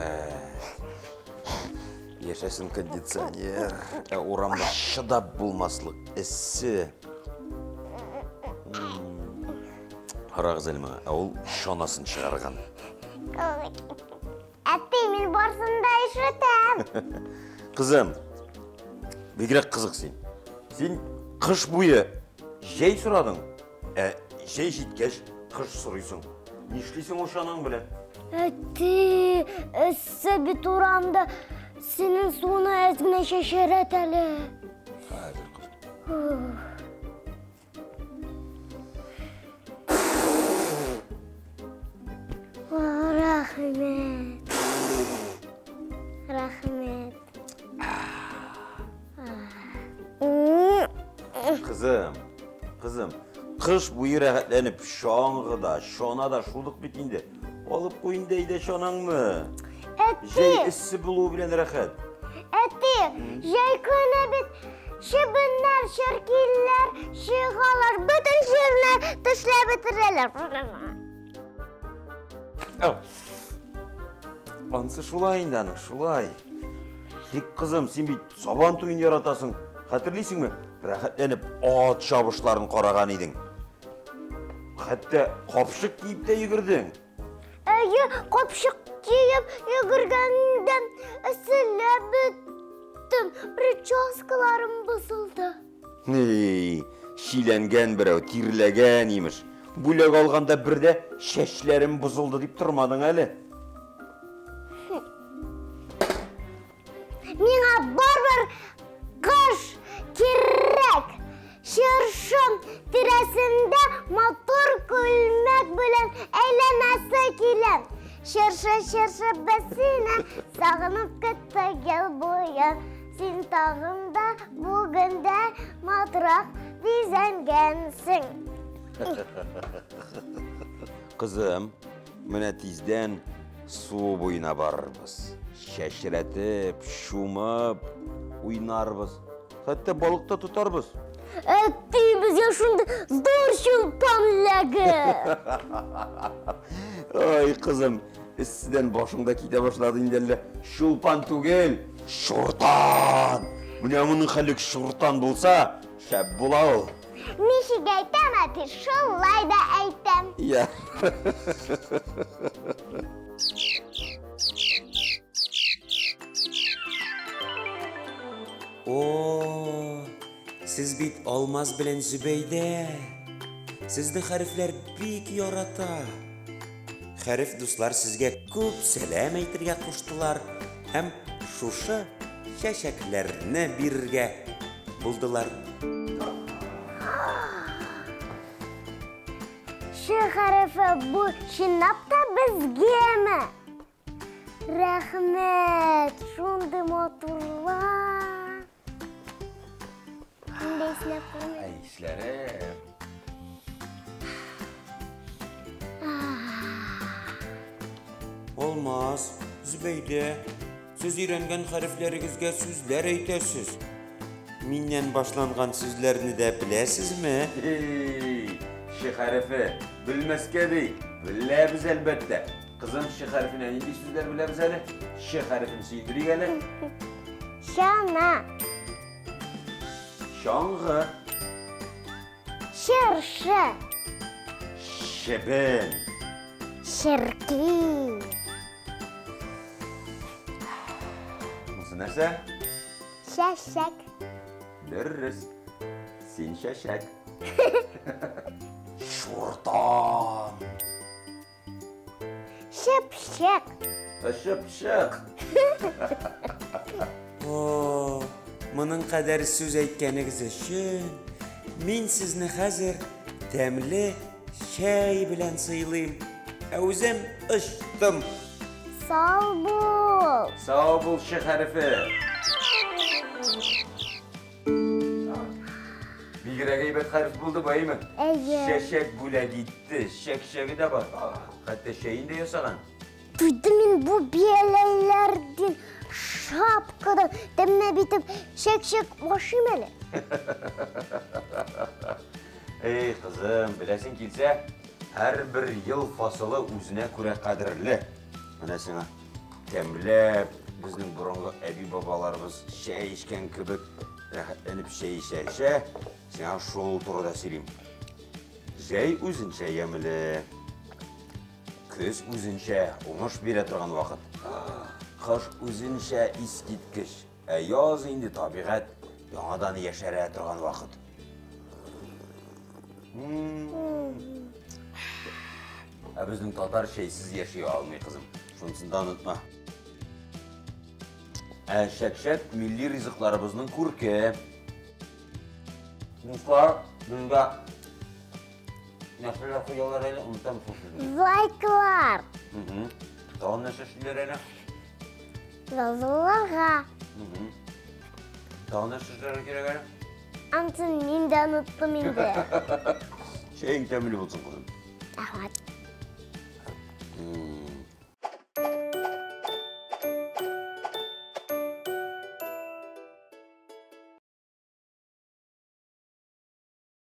Рәхәт. Яшәсен кондиционер. Ә урамда чыдап булмаслык эссе. Карагыз әле моңа, ә ул чанасын чыгарган. Әти, мин барсын да ишетәм. Кызым, бигрәк кызык син. Син кыш буе җәй сорадың, ә җәй җиткәч кыш сорыйсың. Нишлисең ул чанаң белән? Әти, эссе бит урамда. Синең суны әз генә чәчәрәт әле. Хәзер, кызым. Рәхмәт. Рәхмәт. Кызым, кызым, кыш буе рәхәтләнеп чаңгыда, чанада шудык бит инде. Алып куй инде әйдә чанаңны. Әти! Җәй эссе булуы белән рәхәт. Әти, җәй көне бит чебеннәр, черкиләр чыгалар, бөтен җирне тешләп бетерәләр. Ансы шулай инде аның, шулай. Тик кызым, син бит сабан туен яратасың. Хәтерлисеңме? Рәхәтләнеп ат чабышларын караган идең. Хәтта капчык киеп тә йөгердең. Әйе, капчык киеп йөгергәндә эсселәп беттем. Прическаларым бозылды. Эй, чиләнгән берәү, тирләгән имеш. Бүләк алганда бер дә чәчләрем бозылды дип тормадың әле. Миңа барыбер кыш кирәк. Чыршым тирәсендә матур күлмәк белән әйләнәсе килә. Чыршы, чыршы, без сине сагынып көттек ел буе. Син тагын да бүген дә матуррак бизәнгәнсең. Кызым, менә тиздән су буена барырбыз. Чәчрәтеп, чумып уйнарбыз. Хәтта балык та тотарбыз. Әти, безгә шундый зур чулпан эләгер. Ай, кызым, эсседән башың да китә башлады инде әллә. Чулпан түгел, шуртан. Менә моның хәле шуртан булса, шәп була ул. Ничек әйтәм, әти, шулай да әйтәм. Я. О, сез бит Алмаз белән Зөбәйдә. Сезне хәрефләр бик ярата. Хәреф дуслар сезгә күп сәлам әйтергә куштылар һәм шушы чәчәкләрне бирергә булдылар. Ш хәрефе бу чынлап та безгәме? Рәхмәт, шундый матурлар. Мин дә иснәп күрмәдем. Әй, исләре. Алмаз, Зөбәйдә, сез өйрәнгән хәрефләрегезгә сүзләр әйтәсез. Миннән башланган сүзләрне дә беләсезме? Эй, Ш хәрефе, белмәскә ди. Беләбез әлбәттә. Кызым, Ш хәрефенә нинди сүзләр беләбез әле? Ш хәрефен сөендерик әле. Чана, Чаңгы, чыршы, чебен, черки, Монысы нәрсә? чәчәк. Дөрес. Син чәчәк. Шуртан. Чыпчык. Чыпчык. О, моның кадәр сүз әйткәнегез өчен мин сезне хәзер тәмле чәй белән сыйлыйм. Ә үзем очтым. Сау бул. Сау бул, Ш хәрефе. Бигрәк әйбәт хәреф булды бу, әйме? Әйе. Чәчәк бүләк итте. Чәкчәге дә бар. Хәтта чәен дә ясаган. Туйдым мин бу бияләйләрдән, шапкадан. Тәмләп итеп чәкчәк ашыйм әле. Эй, кызым, беләсең килсә, һәрбер ел фасылы үзенә күрә кадерле. Менә сиңа. Тәмләп, безнең борынгы әби-бабаларыбыз чәй эчкән кебек, рәхәтләнеп чәй эчә-эчә, сиңа шул турыда сөйлим. Җәй үзенчә ямьле. Көз үзенчә уңыш бирә торган вакыт. Кыш үзенчә искиткеч. Ә яз инде табигать яңадан яшәрә торган вакыт. Ә безнең татар чәйсез яши алмый, кызым. Шунысын да онытма. Ә чәкчәк милли ризыкларыбызның күрке. Дуслар, безгә нәрсәләр куялар әле, онытам шул сүзне. Лайклар. Тагын нәрсә эшлиләр әле? Язылырга. Тагын нәрсә эшләргә кирәк әле? Анысын мин дә оныттым инде. Чәең тәмле булсын, кызым. Рәхмәт.